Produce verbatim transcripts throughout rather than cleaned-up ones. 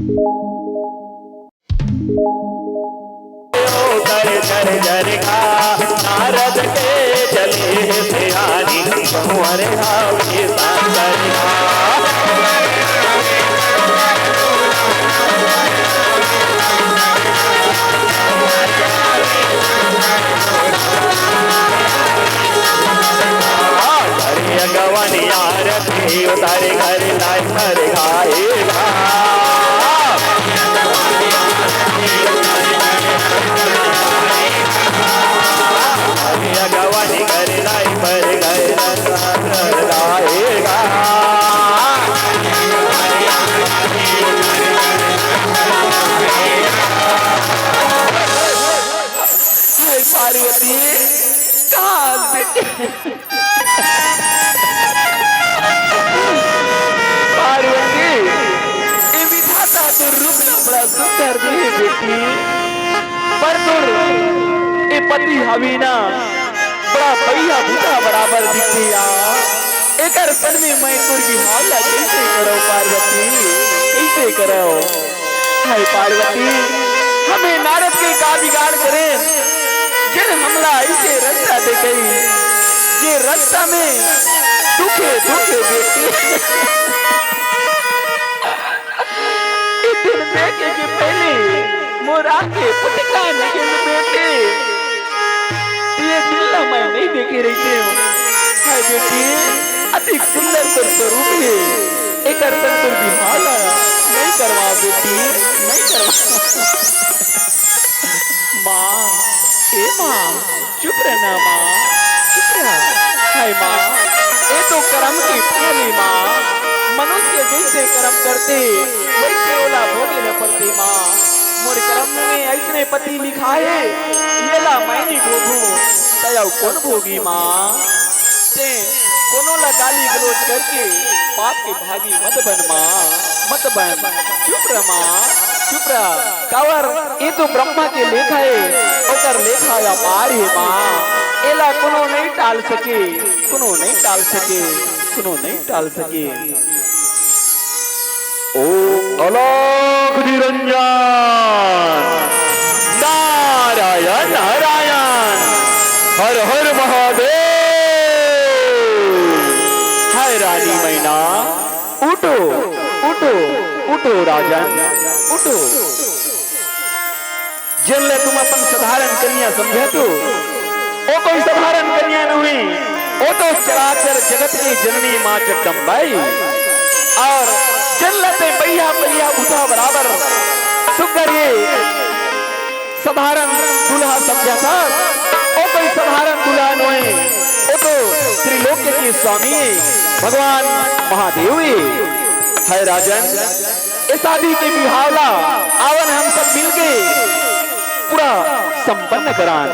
ओकर झर झर गा, नारद के चले हे सियानी, कुंवर गावे शंकर गा। आ, घरे अगवनिया रथे, उतारे घर लाए पर गाएगा। अगवनी घर लाए पर गाएगा। हाय पार्वती, कहाँ बेटी? पार्वती, ए विधाता तोर रूप ला बड़ा सुंदर दे हे बेटी, पर तोर ए पति हवे ना, बड़ा बइहा भूता बराबर दिखथे या। एकर सन में मैं तोर बिहाव ला कइसे करव पार्वती, कइसे करव? हाय पार्वती, हमें नारद के का बिगाड़ करे, जेन हमला अइसे रस्ता देखे, जे रस्ता में दुखे दुखे बेटी। ए दिन देखे के पहले मोर आँख के फुटका निकल बेटी। ये दिन ला मैं नहीं देखे रहितेंव। हाय बेटी, अति सुंदर तोर स्वरूप हे। एकर संग तोर बिहाव ला नहीं करवाव बेटी, नहीं करवाव। माँ, ए माँ, चुप रह ना माँ, चुप रह। हाय माँ, ए तो करम के फल हे माँ। मनुष्य जइसे करम करथे, वइसे ओला भोगे ल पड़थे माँ। मोर करम में अइसने पति लिखा हे, येला मैं नइ भोगहूँ, त अउ कोन भोगही माँ? तें कोनो ला गाली गलौज करके पाप के भागी मत बन माँ, मत बन। चुप रह माँ, चुप रह। काबर, ए तो ब्रह्मा के लेखा हे, ओकर लेखा अपार हे माँ। एला कोनो नइ टाल सके, कोनो नइ टाल सके, कोनो नइ टाल सके। ओम अलख निरंजन, नारायण नारायण, हर हर महादेव। हाय रानी मैना, उठो, उठो, उठो राजन, उठो। जेन ला तुम अपन साधारण कन्या समझत हो, ओ कोई साधारण कन्या नहीं, ओ तो चराचर जगत की जननी माँ जगदम्बा हे। अउ जेन ला तें बइहा बइहा भूता बराबर सुग्घर हे, साधारण दूल्हा समझत हस, ओ कोई साधारण दूल्हा नोहे, ओ तो त्रिलोक के स्वामी हे, भगवान महादेव हे। हाय राजन, ए शादी के बिहाव ला आवन हम सब मिलके पूरा संपन्न करान।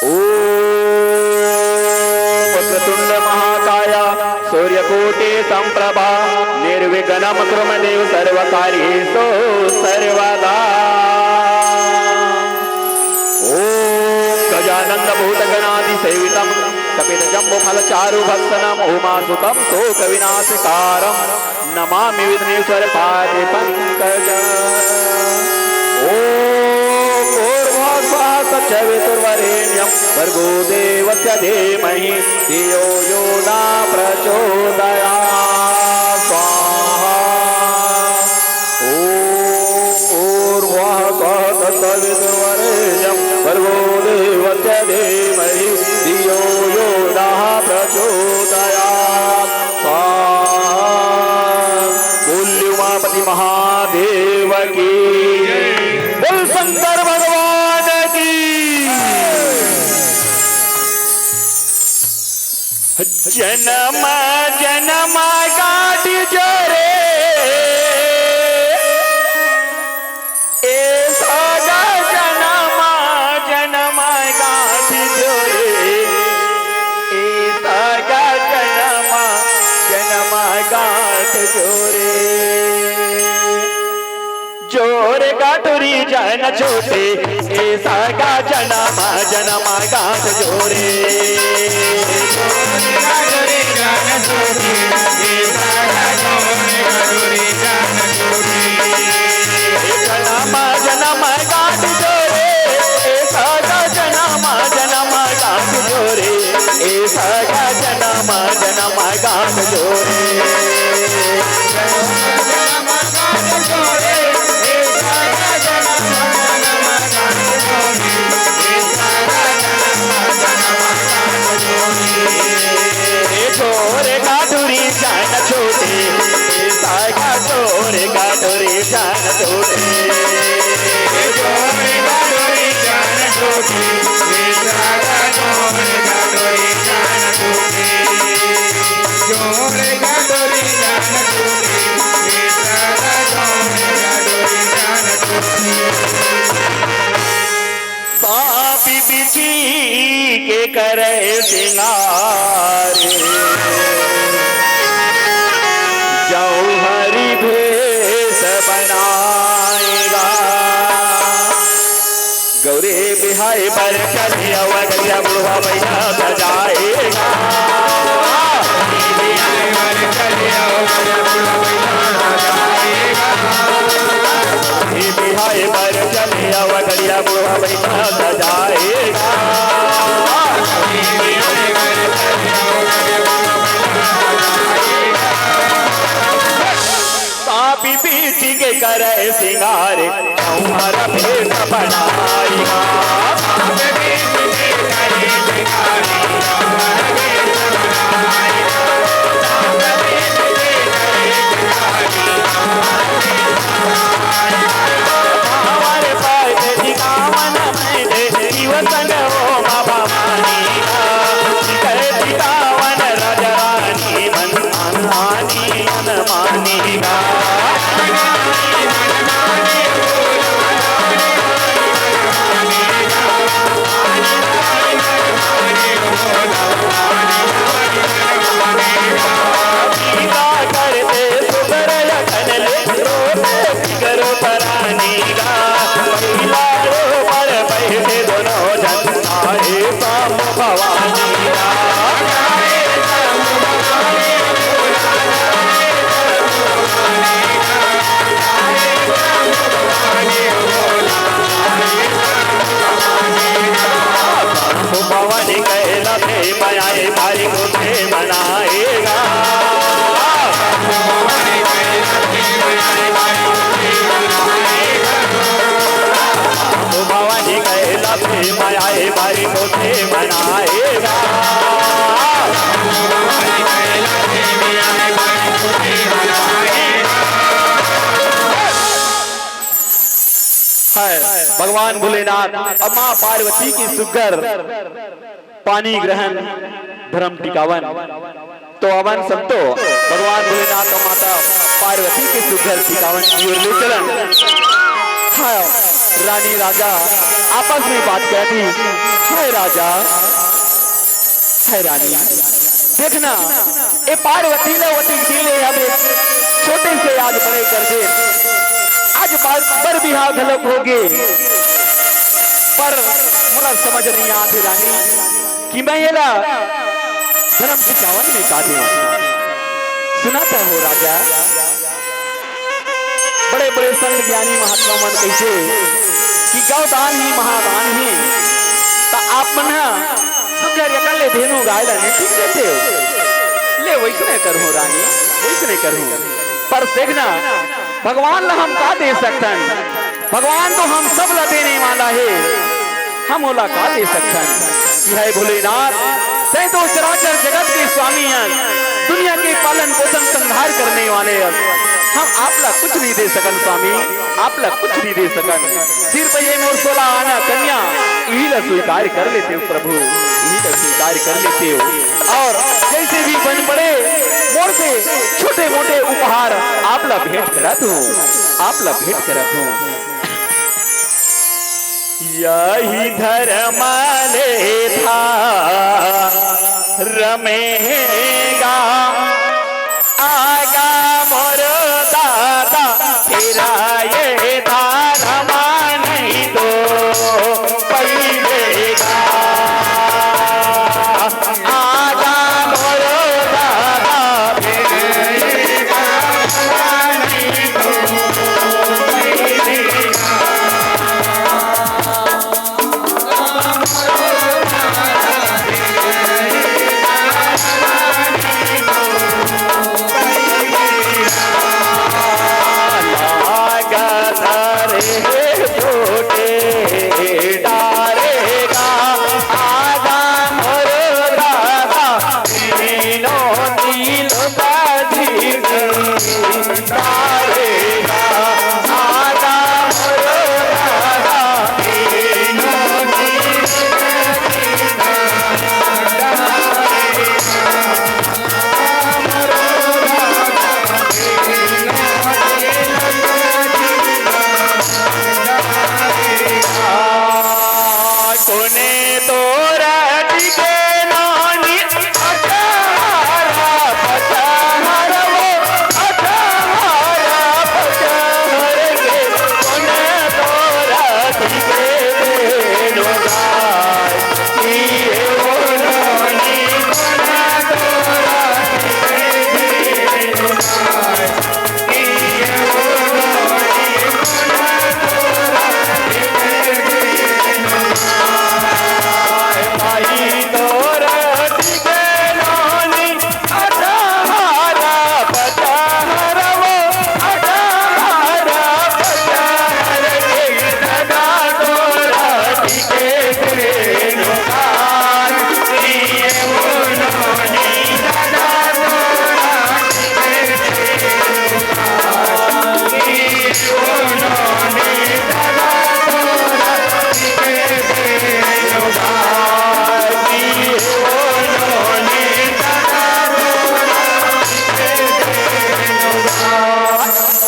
ओम वक्रतुंड महाकाय सूर्यकोटि संप्रभा निर्विघ्नं कुरु मे देव सर्वकार्येषु सर्वदा। ओम गजानन भूतगणादिसेवितं कपितजम्बूफलचारुभक्षणं उमासुतं शोकविनाशकारं नमामि विघ्नेश्वर पाद पंकज। ओम भूर्भुवः स्वः तत्सवितुर्वरेण्यं भर्गो देवस्य धीमहि धियो यो न प्रचोदयात्। स्वाहा। ओम भूर्भुवः स्वः तत्सवितुर्वरेण्यं भर्गो देवस्य धीमहि धियो यो नः प्रचोदयात्। स्वाहा। बोल उमापति महादेव की। बोल शंकर भगवान की। जनम जनम गांठ जोरे, ए सागा जनम जनम गांठ जोरे, ए सागा जनम जनम गांठ जोरे। जोर गांठ री जन छोटे, ए सागा जनम जनम गांठ जोरे। जोर गांठ री जन छोटे, ए सागा जोर गांठ री जन ए छोरे का डोरी जान छोटे, ए सागा छोरे का डोरी जान छोटे। ए छोरे का डोरी जान छोटे, ए सागा छोरे का डोरी जान छोटे। छोरे का डोरी जान छोटे, ए सागा छोरे का डोरी जान छोटे। साबी बिछी के करे सिंगार, जौहरी भेष बनाएगा। गौरी बिहाई बर चलिया वगैया बुढ़वा भैया सजाएगा। बिहाई बर चलिया वगैया बुढ़वा भैया सजाएगा। साबी बीच के करे सिंगार, हमारा भेष बनाएगा। हमारे पाए थे ठिकावन में दे, जीव संग हो बाबा मानी का। कहे ठिकावन राजा रानी मन मानी अनमानी का। भवानी कैला से मनाए भारी को से मनाएगा। भवानी कैला से मनाए भारी को से मनाएगा। है भगवान भोलेनाथ अब माँ पार्वती की सुग्घर पानी ग्रहण धर्म टिकावन। तो अवन संतो भगवान भोलेनाथ और माता पार्वती के सुग्घर टिकावन की ओर ले चलन। हाँ, रानी राजा आपस में बात कहती, "हाय राजा, हाय रानी, देखना, ए पार्वती ल ओतिक दिन ले हमें छोटे से आज बड़े कर दे। आज बार बर बिहाव घलोक होगे, पर मोला समझ नहीं आत हे रानी कि मैं एला धर्म टिकावन में का दे।" सुना त हो राजा, बड़े-बड़े संत ज्ञानी महात्मा मन कहिसे कि गौ दान ही महादान ही। त आप मन ह सुग्घर एकन ले धेनु गाय ला नइ ठीक देते हो। ले वइसने करहूँ रानी, वइसने करहूँ। पर देखना, भगवान ला हम का दे सकथन? भगवान तो हम सब ला देने वाला हे। हम ओला का दे सकथन? कि हे भोलेनाथ, तैं तो चराचर जगत के स्वामी हस, दुनिया के पालन पोषण संहार करने वाले हस। हम आप ला कुछ नहीं दे सकन स्वामी, आप ला कुछ नहीं दे सकन। सिर्फ ये मोर सोला आना कन्या, इही ला स्वीकार कर लेते हो प्रभु, इही ला स्वीकार कर लेते हो। और जैसे भी बन पड़े, मोर से छोटे मोटे उपहार आप ला भेंट करत हूँ, आप ला भेंट करत हूँ। यही धर्म ले था रमेगा, आगा मोर दादा, तेरा ये धर्म नहीं तो पइबेगा। आगा मोर दादा, तेरा ये धर्म नहीं तो पइबेगा।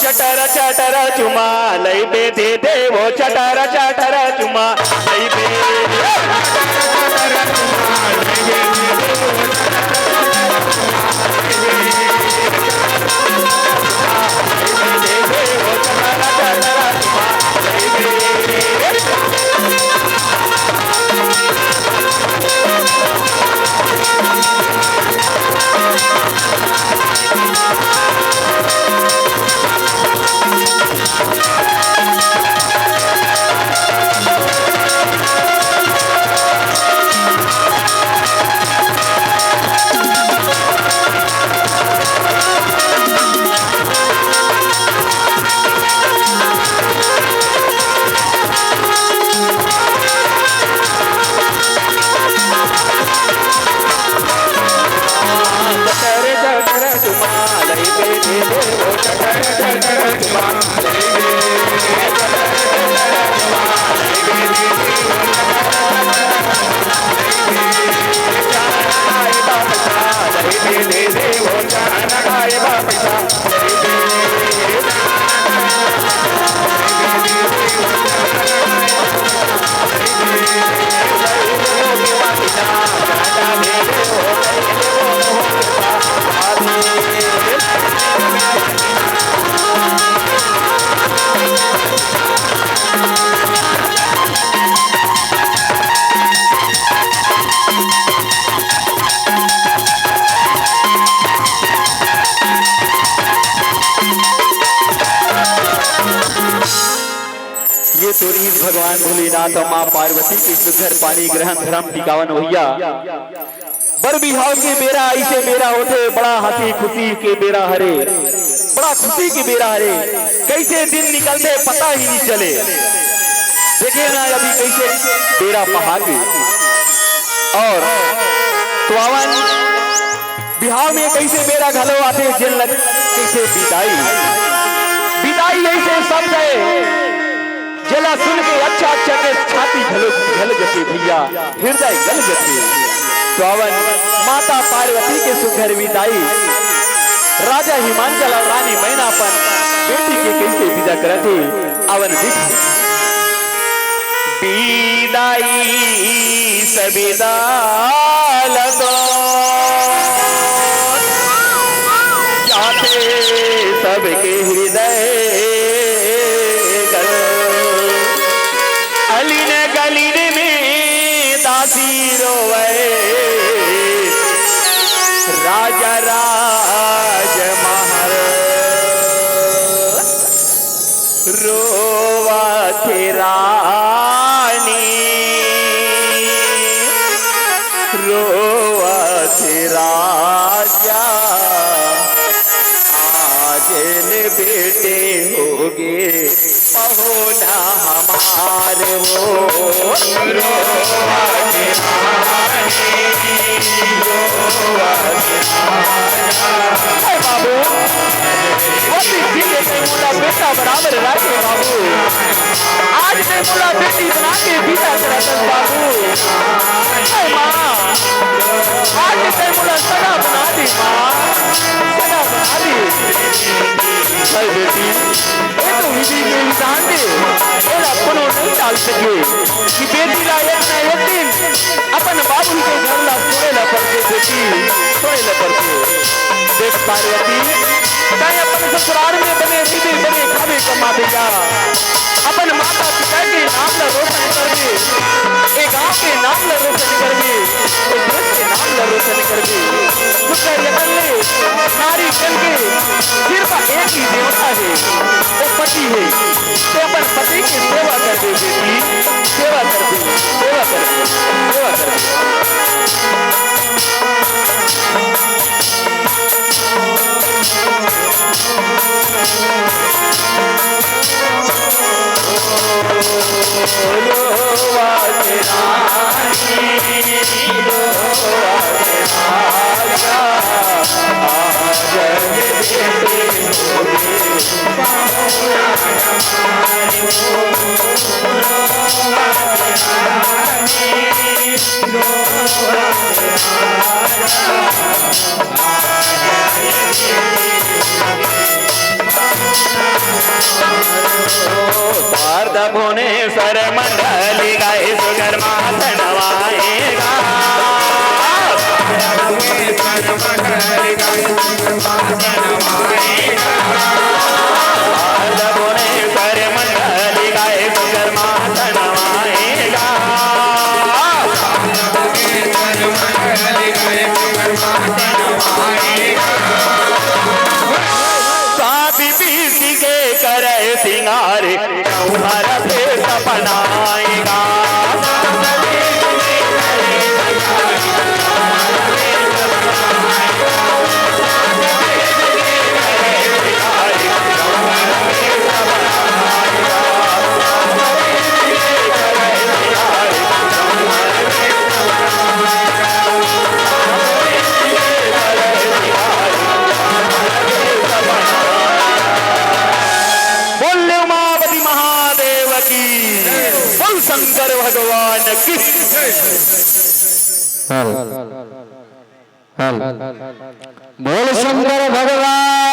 चटर चटर चुमा लइबे दे दे वो, चटर चटर चुमा लइबे। ये तो रहिस भगवान भोलेनाथ अउ माँ पार्वती के सुघर पानी ग्रहण धरम टिकावन होइया। बर बिहाव के बेरा अइसे बेरा होथे, बड़ा हँसी खुशी के बेरा हरे, बड़ा खुशी के बेरा हरे। कइसे दिन निकलथे पता ही नइ चले। देखे ना अभी कइसे बेरा पहा गे। अउ तो आवन बिहाव में कइसे बेरा घलो आथे, जेन लग कइसे बिदाई। बिदाई अइसे शब्द हे, जेला सुन के अच्छा अच्छा के छाती घलो गल जथे भइया, हृदय गल जथे। तो आवन माता पार्वती के सुघर बिदाई, राजा हिमांचल अउ रानी मैना अपन बेटी के कइसे बिदा करत हे, आवन देख। बिदाई सबिदा लदो जाथे सबके हृदय गल। अलिन गलिन में दासी रोवै, राजा राज महल रोवत रानी, रोवत राजा। आज ले बेटे होगे पहुना हमार वो। रोवत रानी, रोवत राजा। हे बाबू, वती दिन ले तैं मोला बेटा बराबर राखे बाबू। आज तैं मोला बेटी बना के बिदा करत हस बाबू। हे माँ, आज तैं मोला सगा बना दे माँ, सगा बना दे। हे बेटी, ये तो विधि के विधान हे, एला कोनो नइ टाल सके कि बेटी ला एक न एक दिन अपन बाबू के घर ला छोड़े ला पड़थे बेटी, छोड़े ला पड़थे। देख पार्वती, तैं अपन ससुराल में बने रहिबे, बने खाबे कमाबे या अपन माता पिता के नाम ला रोशन करबे, ए गांव के नाम ला रोशन करबे, ए देश के नाम ला रोशन करबे। सुघर यतन ले नारी जन के सिर्फ एक ही देवता हे, वो पति हे। तो अपन पति के सेवा करबे बेटी, सेवा करबे, सेवा करबे, सेवा करबे। मंडली गाए सुंदर मात नवाएगा। भुवनेश्वर मंडली गाए सुंदर मात नवाएगा। साबी बीसी के करे सिंगारे, चौहर पे सपनाएगा। बोल ले उमापति महादेव की, बोल शंकर भगवान की। हल, हल। बोल शंकर भगवान